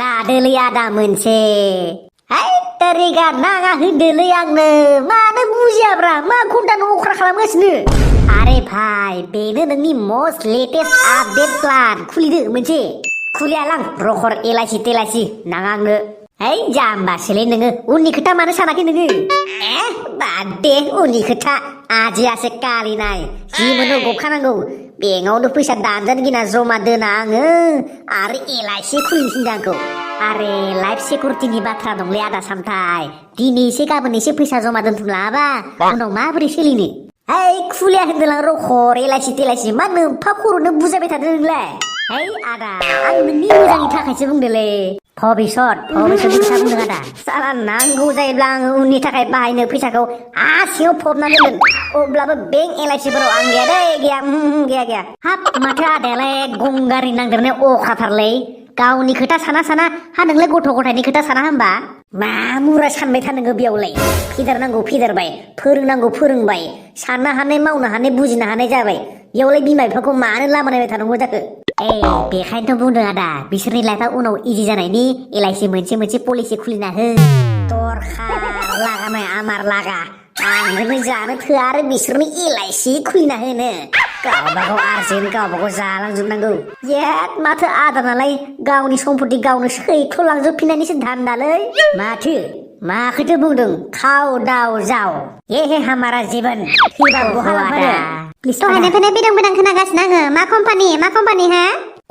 लादोलै आदा मोनसे है तारिगा नाङा होदोलै आंनो मानो बुजियाब्रा मा घन्टानो अख्रा खालामगासिनो आरे भाई बेनो नोंनि मस्ट लेटेस्ट आपडेट प्लान खुलिदो मोनसे खुलियालां रखर एलाइसि तेलाइसि नाङा आंनो है जाम्बासोलै नोङो उननि खोथा मानो सानाखै नोङो बाद दे उननि खोथा आजियासो कालिनाय जि मोनो गखानांगौ बेंकआवनो फैसा दानजानो गिना जमा दोना आङो आरो एलाइसि खुलिनो थिनदों आंखौ आरे लाइफ सिकिउरिटिनि बाथ्रा दंलै आदा सामथाय दिनै एसे गाबोन एसे फैसा जमा दोनथुमलाबा उनाव माबोरै सोलिनो है खुलिया होनदों रखर एलाइसि तेलाइसि मा नोमफा खर'नो बुजायबाय थादों नोंलाय है आदा आं नोंनि मोजांनि थाखायसो बुंदोंलै भबिसतनि खोथा बुंदों आदा साला नांगौ जायोब्ला आङो उननि थाखाय बाहायनो फैसाखौ हा सिङाव फबना दोनगोन अब्लाबो बेंक एलआइसिफोराव आं गैया दै गैया हाब माथो आदायालाय गंगारि नांदेरनाय अखाथारलै गावनि खोथा साना हा नोंलाय गथ' गथायनि खोथा साना होमबा मा मुरा सानबाय था नोङो बेयावलाय फेदेरनांगौ फेदेरबाय फोरोंनांगौ फोरोंबाय साननो हानाय मावनो हानाय बुजिनो हानाय जाबाय बेयावलाय बिमा बिफाखौ मानो लामा नायबाय थानांगौ जाखो बेखायनोथ' बुंदों आदा बिसोरनि लाइफआ उनाव इजि जानायनि एलआइसि मोनसे पलिसि खुलिना हो दरखार लागा माय आमार लागा आंनो जानो थोआ आरो बिसोरनि एलआइसि खुलिना होनो गावबागाव आर्जेन्ट गावबागाव जालांजोबनांगौ जेद माथो आदा नालाय गावनि सम्पति गावनो सैख्ल'लांजोबफिननायनिसो धान्दालै माखौथो बुंदों खाव दाव जाव हे हामारा जीवन थैबा बहा लांफानो दहायनिफ्रायनो बिदां खोनागासिनो आङो मा कम्पानि हा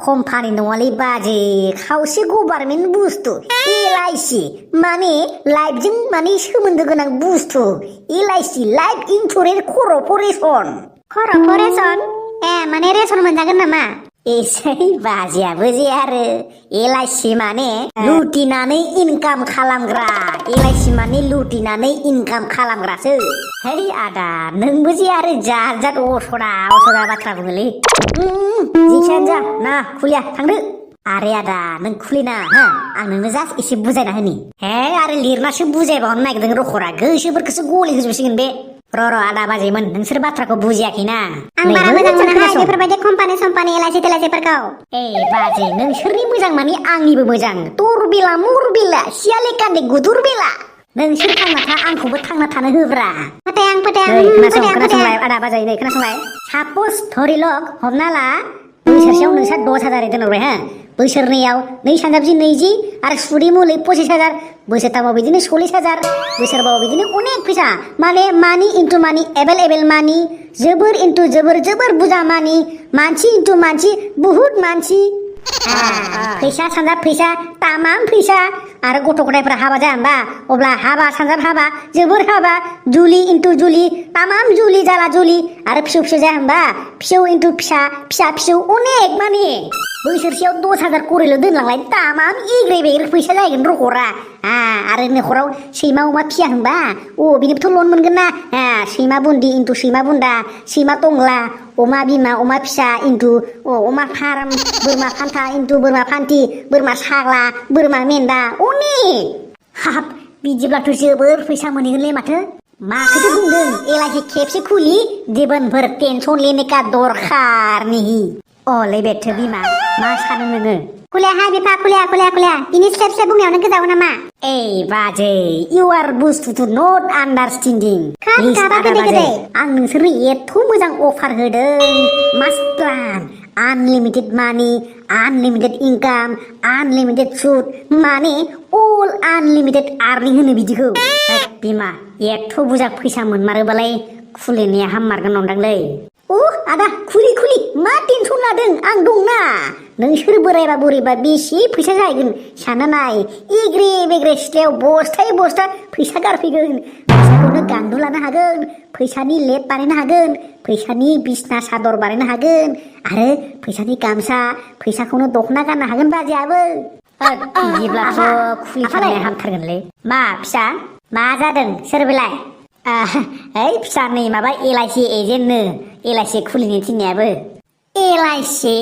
कम्पानि नङालै बाजै खावसे गभार्नमेन्ट बुस्थु एलआइसि माने लाइफजों माने सोमोन्दो गोनां बुस्थु एलआइसि लाइफ इन्सुरेन्स करप'रेसन माने रेसन मोनजागोन नामा एसे बाजियाबो जे आरो एलआइसि माने लुटिनानै इनकाम खालामग्रा एलआइसि माने लुटिनानै इनकाम खालामग्रासो है आदा नोंबो जे आरो जात असरा बाथ्रा बुङोलै जिखियानो जा ना खुलिया थांदो आरे आदा नों खुलिना हा आं नोंनो जास्ट एसे बुजायना होनि हे आरो लिरनासो बुजायबावनो नागिरदों रखरा गोसोफोरखौसो गलि होजोबसिगोन बे र' आदा बाजैमोन नोंसोर बाथ्राखौ बुजियाखैना आं बारा मोजां मोनाहाय बेफोरबायदि कम्पानि एलआइसि तेलाइसिफोरखौ बाजै नोंसोरनि मोजां माने आंनिबो मोजां तर बेला मुर बेला सियाले कान्दे गुदुर बेला नोंसोर थांना था आंखौबो थांना थानो होब्रा खोनासंलाय आदा बाजै नै खोनासंलाय सापस धरिलक हमना ला बोसोरसेयाव नोंसा 10,000 दोनहरबाय हा बोसोरनैयाव 2 सानजाबजि 20 आरो सुदि मुलि 25,000 बोसोरथामाव बिदिनो 40,000 बोसोरबाव बिदिनो अनेक फैसा माने मानि इन्टु मानि एभेलेबेल मानि जोबोर इन्टु जोबोर बुरजा मानि मानसि इन्टु मानसि बुहुत मानसि फैसा सानजाब फैसा तामाम फैसा आरो गथ' गथायफोरा हाबा जाया होमबा अब्ला हाबा सानजाब हाबा जोबोर हाबा जुलि इन्टु जुलि तामाम जुलि जाला जुलि आरो फिसौ जाया होमबा फिसौ इन्टु फिसा अनेक मानि बोसोरसेयाव 10,000 करिल' दोनलांलाय तामाम एग्रे बेग्रे फैसा जाहैगोन रखरा आरो नखराव सैमा अमा फिया होनबा बिनिबोथ' लन मोनगोन ना सैमा बुन्दि इन्टु सैमा बुन्दा सैमा टंला अमा बिमा अमा फिसा इन्टु अमा फार्म बोरमा फान्था इन्टु बोरमा फान्थि बोरमा साग्ला बोरमा मेन्दा अनेक हाब बिदिब्लाथ' जोबोर फैसा मोनहैगोनलै माथो माखौथो बुंदों एलआइसि खेबसे खुलि जीबनभर टेनसन लेने का दरखार नहीं अले बेथो बिमा मा सानो नोङो खुलिया बिफा खुलिया बिनि स्टेप बुंनायावनो गोजावो नामा बाजै इउ आर बुस्थु टु नट आन्डारस्टेन्डिं आं नोंसोरनो एथ' मोजां अफार होदों मास्ट प्लान आनलिमिटेड मानि आनलिमिटेड इनकाम आनलिमिटेड सुद माने अल आनलिमिटेड आर्निं होनो बिदिखौ बिमा एथ' बुरजा फैसा मोनमारोबालाय खुलिनाया हाममारगोन नंदांलै आदा खुलि मा टेनसन लादों आं दंना नोंसोर बोरायबा बुरैबा बेसे फैसा जाहैगोन सानना नाय एग्रे बेग्रे सिथ्लायाव बस्थायै बस्था फैसा गारफैगोन फैसाखौनो गान्दु लानो हागोन फैसानि लेप बानायनो हागोन फैसानि बिसना सादर बानायनो हागोन आरो फैसानि गामसा फैसाखौनो दख'ना गाननो हागोन बाजैयाबो बिदिब्लाथ' खुलिथारनाया हामथारगोनलै मा फिसा मा जादों सोर बेलाय फिसा नै माबा एलआइसि एजेन्टनो एलआइसि खुलिनो थिननायाबो एलआइसि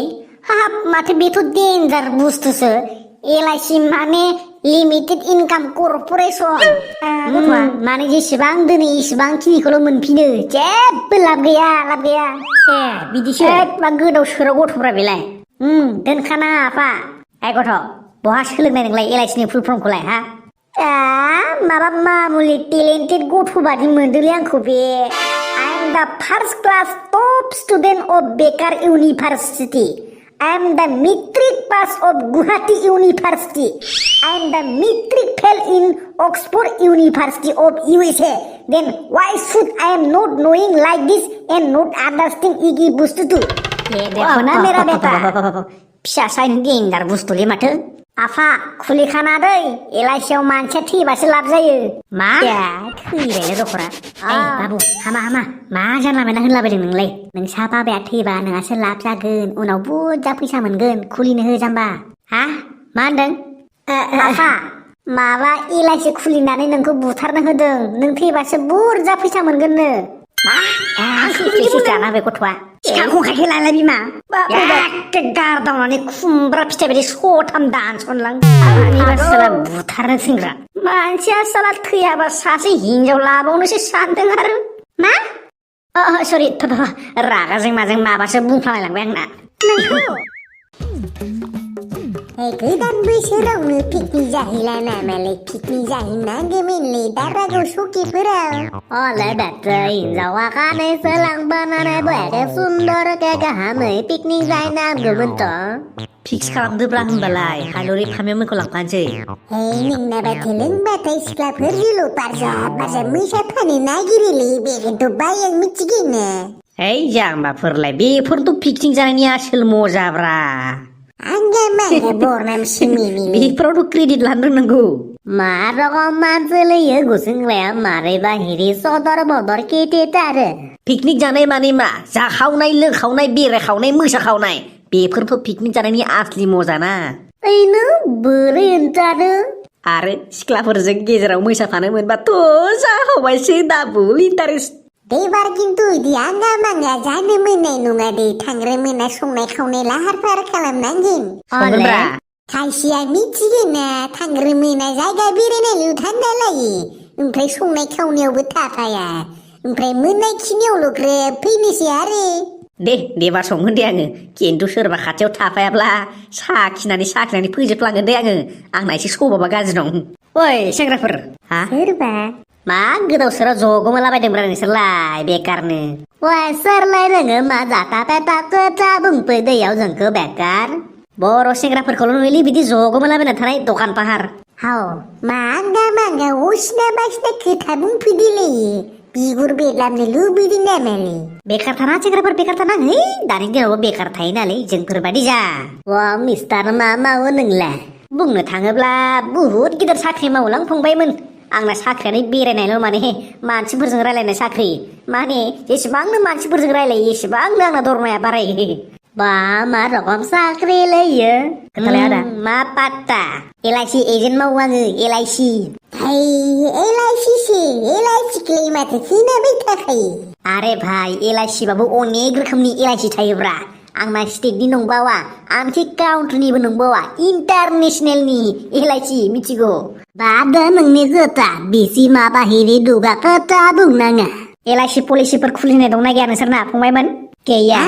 हाब माथो बेथ' डेन्जार बुस्थुसो एलआइसि माने लिमिटेड इनकाम करप'रेसन माने जेसेबां दोनो इसेबां खिनिखौल' मोनफिनो जेबो लाब गैया बिदिसो मा गोदाव सोराव गथ'फ्रा बेलाय दोनखाना आफा गथ' बहा सोलोंनाय नोंलाय एलआइसिनि फुल फर्मखौलाय हा माबा मामुलि टेलेन्टेड गथ' बादि मोनदोंलै आंखौ बे I am the first class top student of Bekar University. I am the metric pass of Guwahati University. I am the metric fail in Oxford University of USA. Then why should I am not knowing like this and not understanding igi bustu tu? ये देखो ना मेरा बेटा फिसा sign गेंदार बुस्थुलै माथो आफा खुलि खाना दै एलआइसियाव मानसिया थैबासो लाब जायो मा थैबायलै दखरा बाबु हामा हामा मा जानला मोनला होनलाबायदों नोंलाय नोंसा बाबाया थैबा नोंहासो लाब जागोन उनाव बुरजा फैसा मोनगोन खुलिनो हो जाम्बा हा मा होनदों आफा माबा एलआइसि खुलिनानै नोंखौ बुथारनो होदों नों थैबासो बुरजा फैसा मोनगोननो जाना बे गथ'आ सिखाखौ खायखे लायलाय बिमा एखे गारदावनानै खुमब्रा फिथाइ बायदि सथाम दानसनलां साला बुथारनो थिनग्रा मानसिया साला थैयाबा सासे हिनजाव लाबावनोसो सानदों आरो मा सरि रागाजों माजों माबासो बुंफ्लांलायलांबाय आंना गोदान बोसोरावनो पिकनिक जाहैलानामालाय पिकनिक जाहैनांगौमोनलै दारागाव सकिफोराव अले बेटे हिनजावा खानैसो लांबानानै बयाखै सुन्दरके गाहामै पिकनिक जाहैनांगौमोनथ' फिक्स खालामदोब्रा होनबालाय हालुरि फामियामोनखौ लांफानोसै नोंना बाथै लोंबाथाय सिख्लाफोर जिल' बारजा बारजा मोसा फानो नागिरोलै बेखौथ' बाय आं मिथिगोनो जाम्बाफोरलाय बेफोरथ' पिकनिक जानायनि आसोल मजाब्रा आंगा माया बरनाम सिमिनि बेफोरावथ' क्रेडिट लानो रोंनांगौ मा रकम मानसिलै गुसुंग्राया मारैबा हिरि सदर बदर केटेटारो पिकनिक जानाय माने मा जाखावनाय लोंखावनाय बेरायखावनाय मोसाखावनाय बेफोरथ' पिकनिक जानायनि आसलि मजाना ओइनो बोरै होनजानो आरो सिख्लाफोरजों गेजेराव मोसाफानो मोनबाथ' जाखावबायसो डाबल इन्टारेस्ट बेबार खिन्थु इदि आंगा मांगा जानो मोननाय नङा दे थांग्रो मोना संनाय खावनाय लाहार फाहार खालामनांगोन खायसेया मिथिगोना थांग्रो मोना जायगा बेरायनायल' थान्दा लायो ओमफ्राय संनाय खावनायावबो थाफाया ओमफ्राय मोननाय खिनियावल' ग्रोब फैनोसै आरो देबा संगोन दे आङो खिन्थु सोरबा खाथियाव थाफायाब्ला साखिनानै फोजोबलांगोन दे आंना एसे सभाबा गाज्रि दं ओइ सेंग्राफोर सोरबा मा गोदाव सोराव जगोमोलाबायदोंब्रा नोंसोरलाय बेकारनो सोरलाय रोङो मा जाता पेता खोथा बुंफैदैयाव जोंखौ बेकार बर' सेंग्राफोरखौल' नुयोलै बिदि जगोमोलाबायना थानाय दखान पाहार हाव मांगा मांगा असिना बासिना खोथा बुंफैदोलै बिगुर बेरलाबनो लुबैदों नामालै बेकार थाना सेंग्राफोर बेकार थाना दानि दिनावबो बेकार थायो नालाय जोंफोर बादि जा मिस्टार मा मावो नोंलाय बुंनो थाङोब्ला बुहुत गिदिर साख्रि मावलां फंबायमोन आंना साख्रियानो बेरायनायल' माने मानसिफोरजों रायलायनाय साख्रि माने जेसेबांनो मानसिफोरजों रायलायो एसेबांनो आंना दरमाया बारायो मा रकम साख्रि लैयो खोथालाय आदा मा पात्ता एलआइसि एजेन्ट मावो आङो एलआइसि एलआइसिखौलाय माथो खोनाबाय थाखायो आरे भाई एलआइसि बाबो अनेक रोखोमनि एलआइसि थायोब्रा आंना स्टेटनि नंबावा आंसि काउन्ट्रिनिबो नंबावा इन्टारनेसनेलनि एलआइसि मिथिगौ बादा नोंनि खोथा बिसि माबा हिरि दुगा खोथा बुंनाङा एलआइसि पलिसिफोर खुलिनाय दंना गैया नोंसोरना फंबायमोन गैया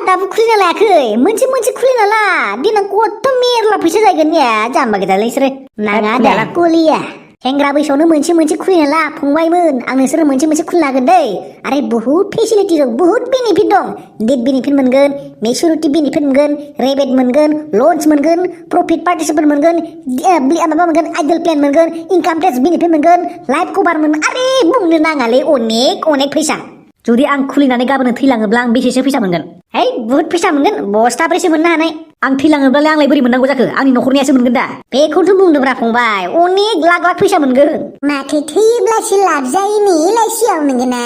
दाबो खुलिना लायाखै मोनसे खुलिना ला देनां कत मेरला फैसा जागोन ने जाम्बा गेदालै नोंसोरो नाङा दाला कुलिया सेंग्रा बैसोआवनो मोनसे खुलिना ला फंबायमोन आं नोंसोरो मोनसे खुलिनो हागोन दै आरे बुहुत फेसिलिटि दं बुहुत बेनिफिट दं डेट बेनिफिट मोनगोन मेचुरिटि बेनिफिट मोनगोन रेबेट मोनगोन लन्स मोनगोन प्रफिट पार्टिसिपेट मोनगोन माबा मोनगोन आइडल प्लेन मोनगोन इनकाम टेक्स बेनिफिट मोनगोन लाइफ कभार मोनगोन आरे बुंनो नाङालै अनेक फैसा जुदि आं खुलिनानै गाबोन थैलाङोब्ला आं बेसेसो फैसा मोनगोन बुहुत फैसा मोनगोन बस्थाब्रैसो मोननो हानाय आं थैलाङोब्लालाय आंलाय बोरै मोननांगौ जाखो आंनि न'खरनियासो मोनगोन दा बेखौथ' बुंदोंब्रा फंबाय अनेक लाख फैसा मोनगोन माथो थैयोब्लासो लाब जायोनो एलआइसियाव नोंगोना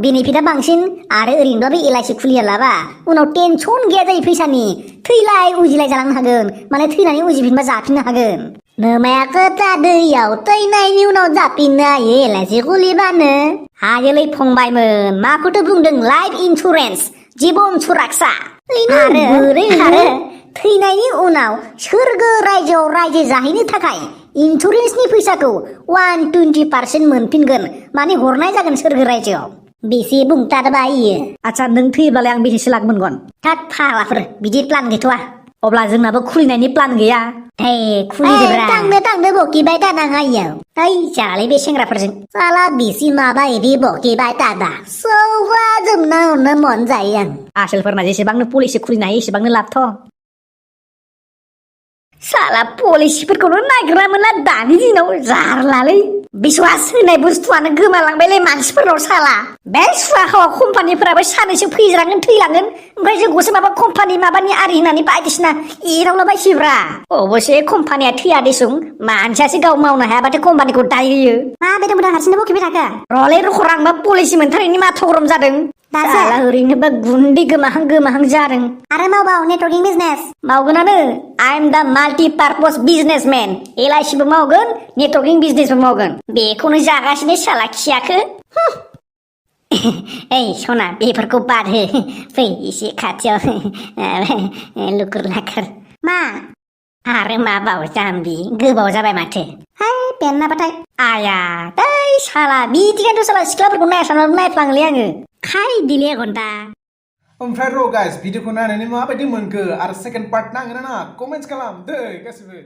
बेनिफिटआ बांसिन आरो ओरैनोब्ला बे एलआइसि खुलिया लाबा उनाव टेनसन गैया जायो फैसानि थैलाय उजिलाय जालांनो हागोन माने थैनानै उजिफिनबा जाफिननो हागोन नोमाया खोथा दैयाव थैनायनि उनाव जाफिननो हायो एलआइसि खुलिबानो हायोलै फंबायमोन माखौथ' बुंदों लाइफ इन्सुरेन्स जिबन सुरक्षा आरो थैनायनि उनाव सोरगो रायजोआव रायजो जाहैनो थाखाय इन्सुरेन्सनि फैसाखौ 120% मोनफिनगोन माने हरनाय जागोन सोरगो रायजोआव बेसे बुंथारबायो आच्छा नों थैयोब्लालाय आं बेसेसो लाख मोनगोन थाद फाग्लाफोर बिदि प्लान गैथ'वा अब्ला जोंनाबो खुलिनायनि प्लान गैया हे खुलिदोब्रा थांनो बकिबाय दानाङायो ओइ जालाय बे सेंग्राफोरजों साला बिसि माबा इदि बकिबाय दादा सौवा जोबना हरनो मन जायो आं आसोलफोरना जेसेबांनो पलिसि खुलिनो हायो एसेबांनो लाबथ' साला पलिसिफोरखौनो नागिरा मोनला दानि दिनाव जारलालै बिश्वास होनाय बुस्थुआनो गोमालांबायलै मानसिफोरनाव साला बे सुवा खावा कम्पानिफोराबो सानैसो फैज्रांगोन थैलांगोन ओमफ्राय जोंखौसो माबा कम्पानि माबानि आरि होननानै बायदिसिना एरावला बायसिब्रा अबसे कम्पानिया थैया देसुं मानसियासो गाव मावनो हायाबाथाय कम्पानिखौ दाय होयो मा बेदों हारसिंनो बखिबाय थाखो रलै रखरांबा पलिसि मोनथारैनि माथा गरम जादों दासो? साला ओरैनोबा गुन्दै गोमाहां जादों आरो मावबाव नेटवर्किं बिजनेस मावगोनानो आइ एम दा माल्टि पार्पस बिजनेसमेन एलआइसिबो मावगोन नेटवर्किं बिजनेसबो मावगोन बेखौनो जागासिनो साला खियाखो ओइ सना बेफोरखौ बाद हो फै एसे खाथियाव लुकुर लाखुर मा आरो मा बाव जाम्बि गोबाव जाबाय माथो हाय पेन्नाबाथाय आया दै साला बिदिखायनोथ' साला सिख्लाफोरखौ नायफ्लांनानै नायफ्लाङोलै आङो खाय दिले घन्टा ओमफ्राय र' गाइस भिडिअखौ नायनानै माबायदि मोनखो आरो सेकेन्ड पार्ट नांगोन ना कमेन्ट्स खालाम दै गासिबो